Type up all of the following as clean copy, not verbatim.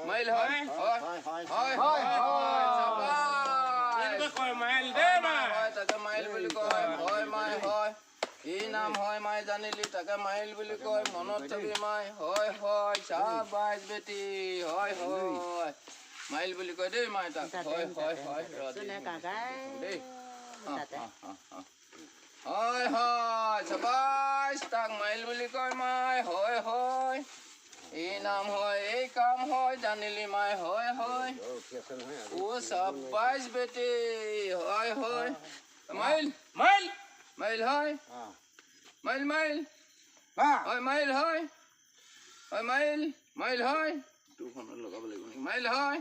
Mile হয় হয় হয় হয়। হয়, তাকে মাইল বুলি কয়। হয় মাই হয়, এই নাম হয় মাই, জানিলি? তাকে মাইল বুলি কয়, মনত থবি মাই। হয় হয়, চাবাইছ বেটি। হয় হয়, মাইল বুলি কয় দেই মাই তাক। হয় হয় হয় দেই। হয় হয়, চাবাইছ, তাক মাইল বুলি কয় মাই। হয় হয়, এই নাম হয়, এই কাম হয়, জানিলি মাই? হয় হয়। ও চাবাইছ বেটি। হয় হয়, মাইল মাইল মাইল হয়, মাইল মাইল হয়, মাইল হয় হয়, মাইল মাইল হয়। তোৰখনত লগাব লাগিব নেকি? মাইল হয়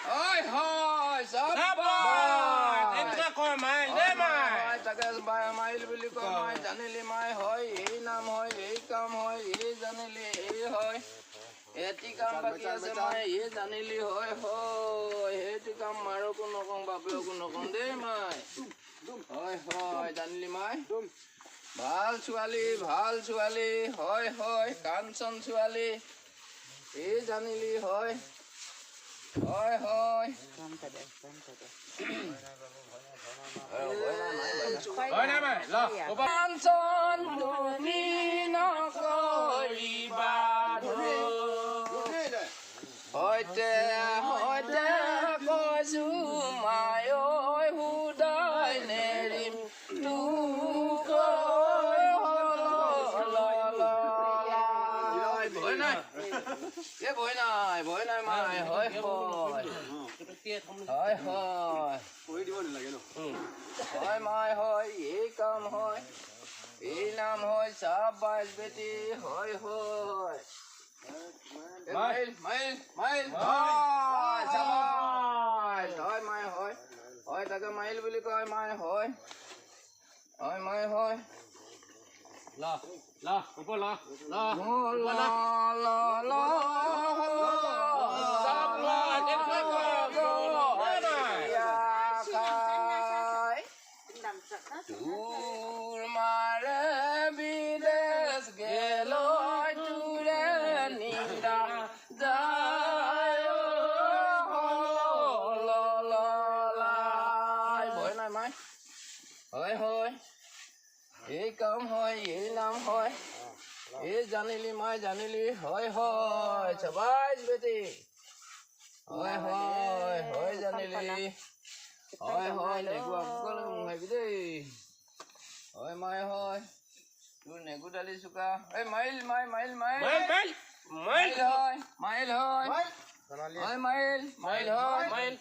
হয় হয়, তাকে মাইল বুলি কয় মাই, জানিলি মাই? হয়, এই নাম হয়, এই কাম হয়, এই জানিলি? এই হয়, এটি কাম বাকী আছে মাই, এই জানিলি? হয় হয়, সেইটো কাম মাৰকো নকওঁ, বাপেকো নকওঁ দেই মাই। হয় হয়, জানিলি মাই? ভাল ছোৱালী, ভাল ছোৱালী। হয় হয়, কাঞ্চন ছোৱালী, এই জানিলি? হয় হয় হয়। কাঞ্চন তুমি নকৰিবা, হয়তে হয়তে কৈছো মায়, সুদাই নেৰিম তোক। ভয় নাই এ, ভয় নাই, ভয় নাই মাই। হয় হয় হয় হয় হয় মাই হয়, এই কাম হয়, এই নাম হয়। চাবাইছ বেটি। হয় হয়, মাইল মাইল মাইল হয়, চাবাইছ। হয় মাই হয় হয়, তাকে মাইল বুলি কয় মাই। হয় হয় মাই হয়। ল ল ওপৰ ল ল ল ল ল। তোৰ মাৰে বিদেশ গেল, তোৰে নিন্দা যায়। ভয় নাই মাই। হয় হয়, এই কাম হয়, এই নাম হয়, এই জানিলি মাই? জানিলি? হয় হয়, চাবাইছ বেটি। হয় হয় হয়, জানিলি? হয় হয়। নেগু আগলৈ মোহাবি দেই। হয় মাই হয়, তোৰ নেগু দালি চোকা। এই মাইল মাই মাইল মাইল মাইল মাইল হয়, মাইল হয় হয়, মাইল মাইল হয়, মাইল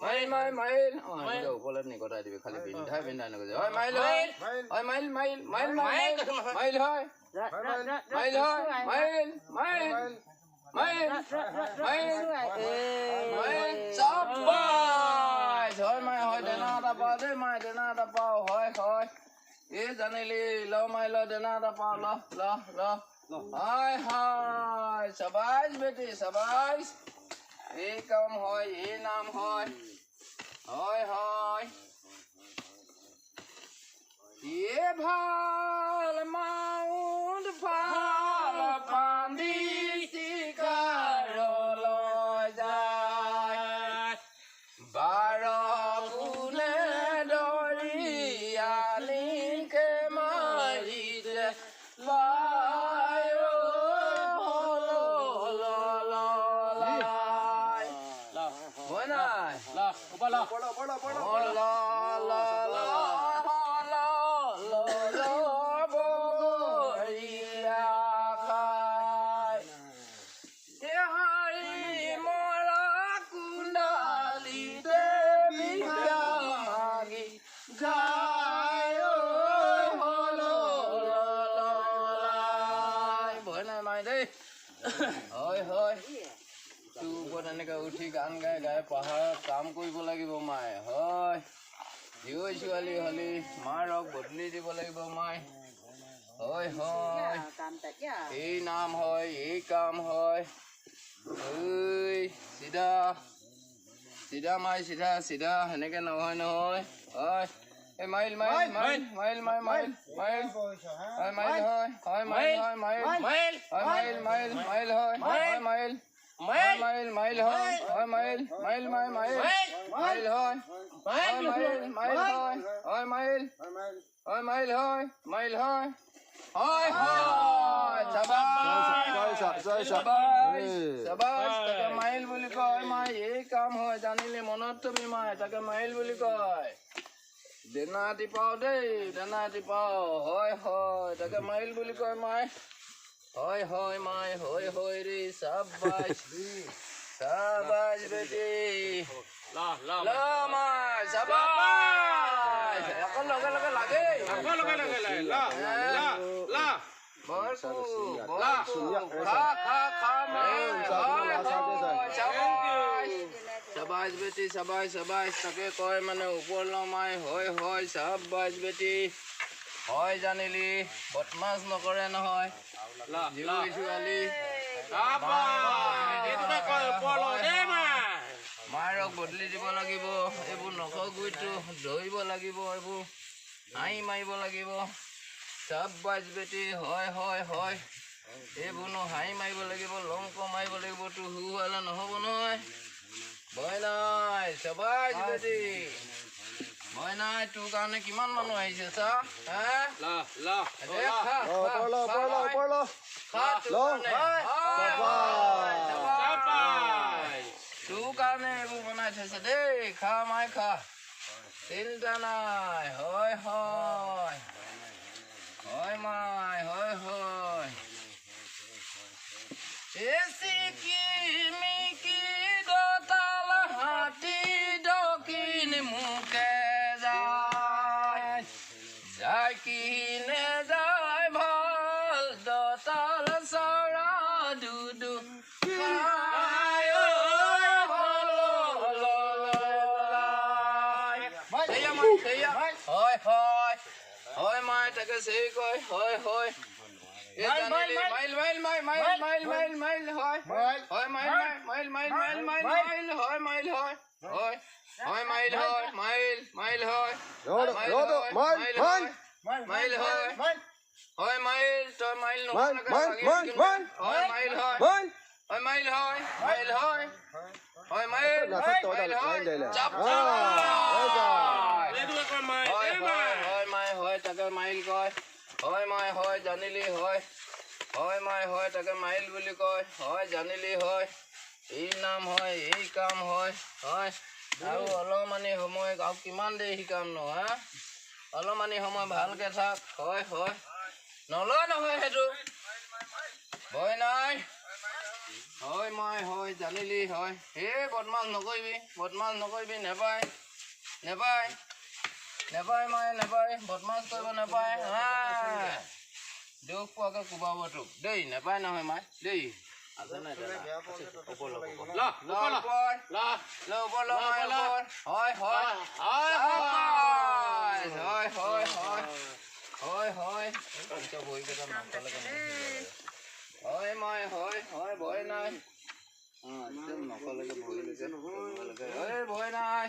মাইল মাই মাইল। অ, ওপৰত নিকটাই দিবি, খালি বিন্ধাই বিন্ধাই নকৰি। হয় মাইল হয় হয়, mile mile mile mile mile হয়, মাইল হয়, mile mile mile mile mile. চাবাইছ। হয় মাই হয়, দেনা এটা পাওঁ দেই মাই, দেনা এটা পাওঁ। হয় হয়, এই জানিলি? ল মাই ল, দেনা এটা পাওঁ। ল ল ল। হয় হয়, চাবাইছ বেটি, চাবাইছ। এই কাম হয়, এই নাম হয়। হয় হয়, এ ভাল মাউণ্ড ভাল পান্দি চিকাৰলৈ যায়, বাৰ কোনে ধৰি আনিকে মাৰিছে লাই। ভয় নাই। ল ওপৰ ল। ল ল ল ল ল ল, বগৰীয়া খাই হাৰি মৰা কুণ্ডালিতে ভিক্ষা মাগি যায়। হল ভয় নাই মাই দেই। হয় হয়, তোৰ ওপৰত এনেকে উঠি গান গাই গাই পাহাৰত কাম কৰিব লাগিব মায়ে। হয়, জীয়ৰী ছোৱালী হ'লি মাৰক বদলি দিব লাগিব মাই। হয় হয়, এই নাম হয়, এই কাম হয়। ঐ চিধা চিধা মাই, চিধা চিধা, সেনেকে নহয় নহয়। হয়, এই মাইল মাইল মাইল মাইল মাই মাইল মাইল হয়, মাইল হয় হয়, মাইল হয়, মাইল মাইল হয়, মাইল মাইল মাইল হয় হয়, মাইল হয় মাইল মাইল হয় হয় মাইল মাইল মাই মাইল মাইল হয় হয় মাইল মাইল হয় হয় মাইল হয় মাইল হয় মাইল হয় হয় হয় চাবাছ তাকে মাইল বুলি কয় মাই এই কাম হয় জানিলে মনত তুমি মাই তাকে মাইল বুলি কয় দেনা দি পাওঁ দেই দেনা দি পাওঁ হয় হয় তাকে মাইল বুলি কয় মাই হয় হয় মাই হয় হয় ৰে চাবাছ চাবাছ বেটি ল মাই চাবাছ আকৌ লগে লগে লাগে আকৌ লগে লগে লাগে ল ল ল খা খা খা মাই চাবাছ বেটি চাবাছ চাবাছ তাকে কয় মানে ওপৰ ল মাই হয় হয় চাবাছ বেটি হয় জানিলি বদমাছ নকৰে নহয় ছোৱালী মাৰক বদলি দিব লাগিব এইবোৰ নখৰ গুৰিটো ধৰিব লাগিব এইবোৰ হাঁহি মাৰিব লাগিব চাবাছ বেটি হয় হয় হয় এইবোৰনো হাঁহি মাৰিব লাগিব লংক মাৰিব লাগিব তোৰ হুৱালে নহ'ব নহয় ভয় নাই চাবাছ বেটি ভয় নাই তোৰ কাৰণে কিমান মানুহ আহিছে চা তোৰ কাৰণে এইবোৰ বনাই থৈছে দেই খা মাই খা চিন্তা নাই হয় হয় হয় মাই হয় হয় হয় হয় হয় মাই তাকে সেই কয় হয় হয় মাইল মাইল মাই মাইল মাইল মাইল মাইল হয় হয় mile mile mile mile mile mile হয় মাইল হয় হয় হয় মাইল হয় মাইল মাইল হয় মাইল মাইল হয় হয় মাইল তই মাইল নহয় হয় মাইল হয় হয় মাইল হয় মাইল হয় হয় মাইল মাইল হয় চাপ হয় মাই হয় তাকে মাইল কয় হয় মাই হয় জানিলি হয় হয় মাই হয় তাকে মাইল বুলি কয় হয় জানিলি হয় এই নাম হয় এই কাম হয় হয় আৰু অলপমানি সময় আৰু কিমান দেৰি শিকাম নহয় অলপমানি সময় ভালকৈ থাক হয় হয় নলয় নহয় সেইটো ভয় নাই হয় মাই হয় জানিলি হয় হে বদমাছ নকৰিবি বদমাছ নকৰিবি নেপায় নেপায় নেপায় মায়ে নেপায় বদমাছ কৰিব নেপায় হা দুখ পোৱাকৈ কোবাব তোক দেই নেপায় নহয় মাই দেই আছে নাই হয় হয় হয় হয় হয় হয় হয় হয় মাই হয় হয় ভয় নাই একদম নকলৈকে ভৰিলৈকে ভয় নাই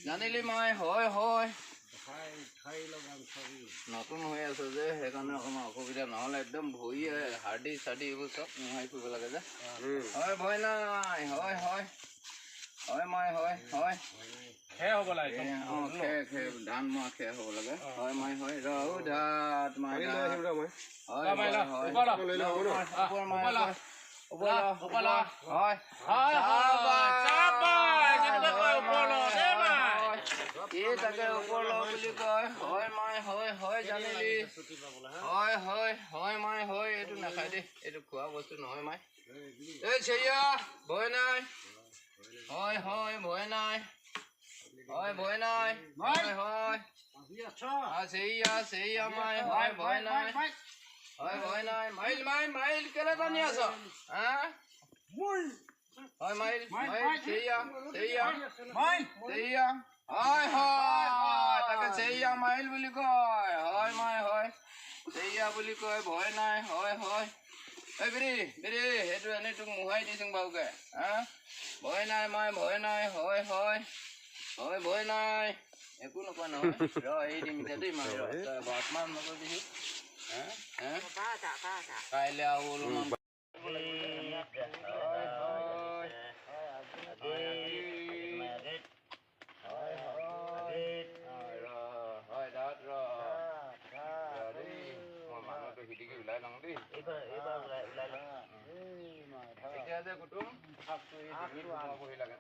জানিলি মাই হয় হয় নতুন হৈ আছে যে সেইকাৰণে অকণমান অসুবিধা নহ'লে একদম ভৰি হাৰ্ডি চাৰ্ডি এইবোৰ চব মোহাৰি ফুৰিব লাগে যে হয় ভয় নাই হয় হয় হয় মাই হয় হয় খেৰ হ'ব লাগে অঁ খেৰ খেৰ ধান মৰা খেৰ হ'ব লাগে হয় মাই হয় ৰৌধাত মাই হয় হয় হয় এই তাকে ওপৰ ল বুলি কয় হয় মাই হয় হয় জানিলি হয় হয় হয় মাই হয় এইটো নাখায় দেই এইটো খোৱা বস্তু নহয় মাই এই চেৰিয়া ভয় নাই হয় হয় ভয় নাই হয় ভয় নাই হয় হয় চেৰিয়া চেৰিয়া মাই হয় ভয় নাই হয় ভয় নাই মাইল মাইল মাইল কেলে টানি আছ হা হয় মাইল মাইল চেৰিয়া চেৰিয়া চেৰিয়া হয় হয় তাকে চেৰিয়া মাইল বুলি কয় হয় মাই হয় চেৰিয়া বুলি কয় ভয় নাই হয় হয় এই বিৰি বিৰি সেইটো এনেই তোক মোহাৰি দিছোঁ বাৰুকে হা ভয় নাই মাই ভয় নাই হয় হয় হয় ভয় নাই একো নকয় নহয় ৰ এৰি দিম এতিয়া দেই মাই ৰ তই বদমাছ নকৰিবি হা হা কাইলৈ আৰু অলপমান হয় হয়। যে কুটুম, সাপটো এই ডিঙিত সোমাবহি লাগে।